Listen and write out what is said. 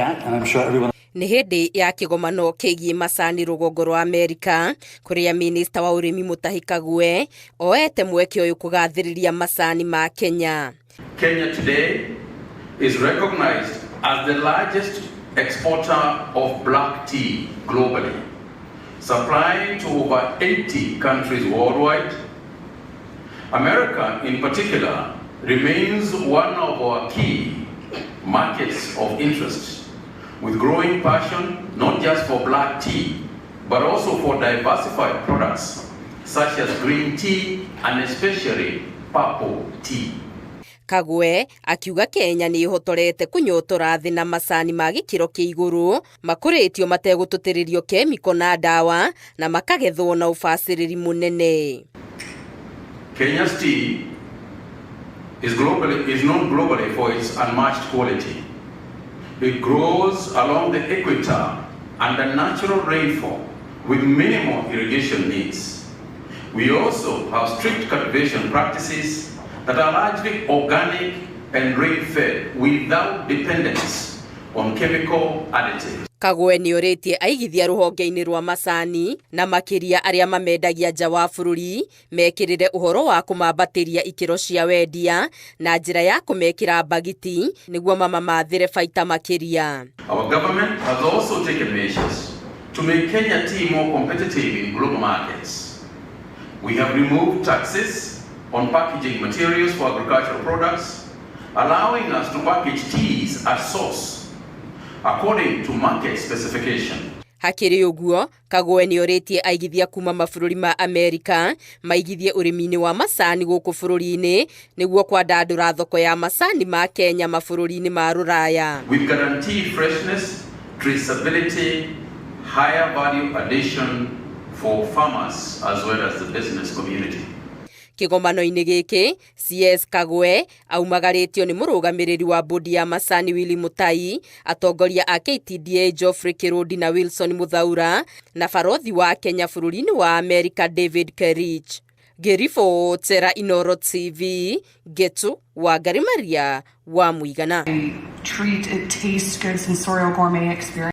That, and I'm sure everyone Nĩ hĩndĩ ya kĩgomano kĩgiĩ macani rũgongo rwa Amerika kũrĩa minista wa ũrĩmi Mutahi Kagwe oete mweke ũyũ kũgathĩrĩria macani ma Kenya. Kenya today is recognized as the largest exporter of black tea globally, supplying to over 80 countries worldwide. America, in particular, remains one of our key markets of interest, with growing passion not just for black tea, but also for diversified products such as green tea and especially purple tea. Kagwe akiuga Kenya nĩ ĩhotorete kũnyotora thĩ na macani ma gĩkĩro kĩa igũrũ makũrĩtio mategũtũtĩrĩrio kemiko na ndawa na makagethwo na ũbacĩrĩri mũnene. Kenya's tea is known globally for its unmatched quality. It grows along the equator under natural rainfall with minimal irrigation needs. We also have strict cultivation practices that are largely organic and rain-fed without dependence on chemical additives. Kagwe nĩ orĩtie aigithia rũhonge-inĩ rwa macani na makĩria arĩa mamendagia nja wa bũrũri mekĩrĩre ũhoro wa kũmambatĩria ikĩro cia wendia na njĩra ya kũmekĩra mbagiti nĩguo mamamathĩre baita makĩria. Our government has also taken measures to make Kenya tea more competitive in global markets. We have removed taxes on packaging materials for agricultural products, allowing us to package teas at source according to market specification. Hakĩrĩ ũguo, Kagwe nĩ orĩtie aigithia kuma mabũrũri ma Amerika maigithie ũrĩmi-inĩ wa macani gũkũ bũrũri-inĩ nĩguo kwandandũra thoko ya macani ma Kenya mabũrũri-inĩ ma rũraya. With guaranteed freshness, traceability, higher value addition for farmers as well as the business community. Kĩgomano-inĩ gĩkĩ, CS Kagwe aumagarĩtio nĩ mũrũgamĩrĩri wa bodi ya macani Willy Mutai, atongoria a KTDA Geoffrey Kirundi na Wilson Muthaura na barothi wa Kenya bũrũri-inĩ wa Amerika David Kerich. Ngĩribotera Inooro TV, Ngetu Wangari Maria wa Mũigana. Treat. It tastes good, sensorial gourmet experience.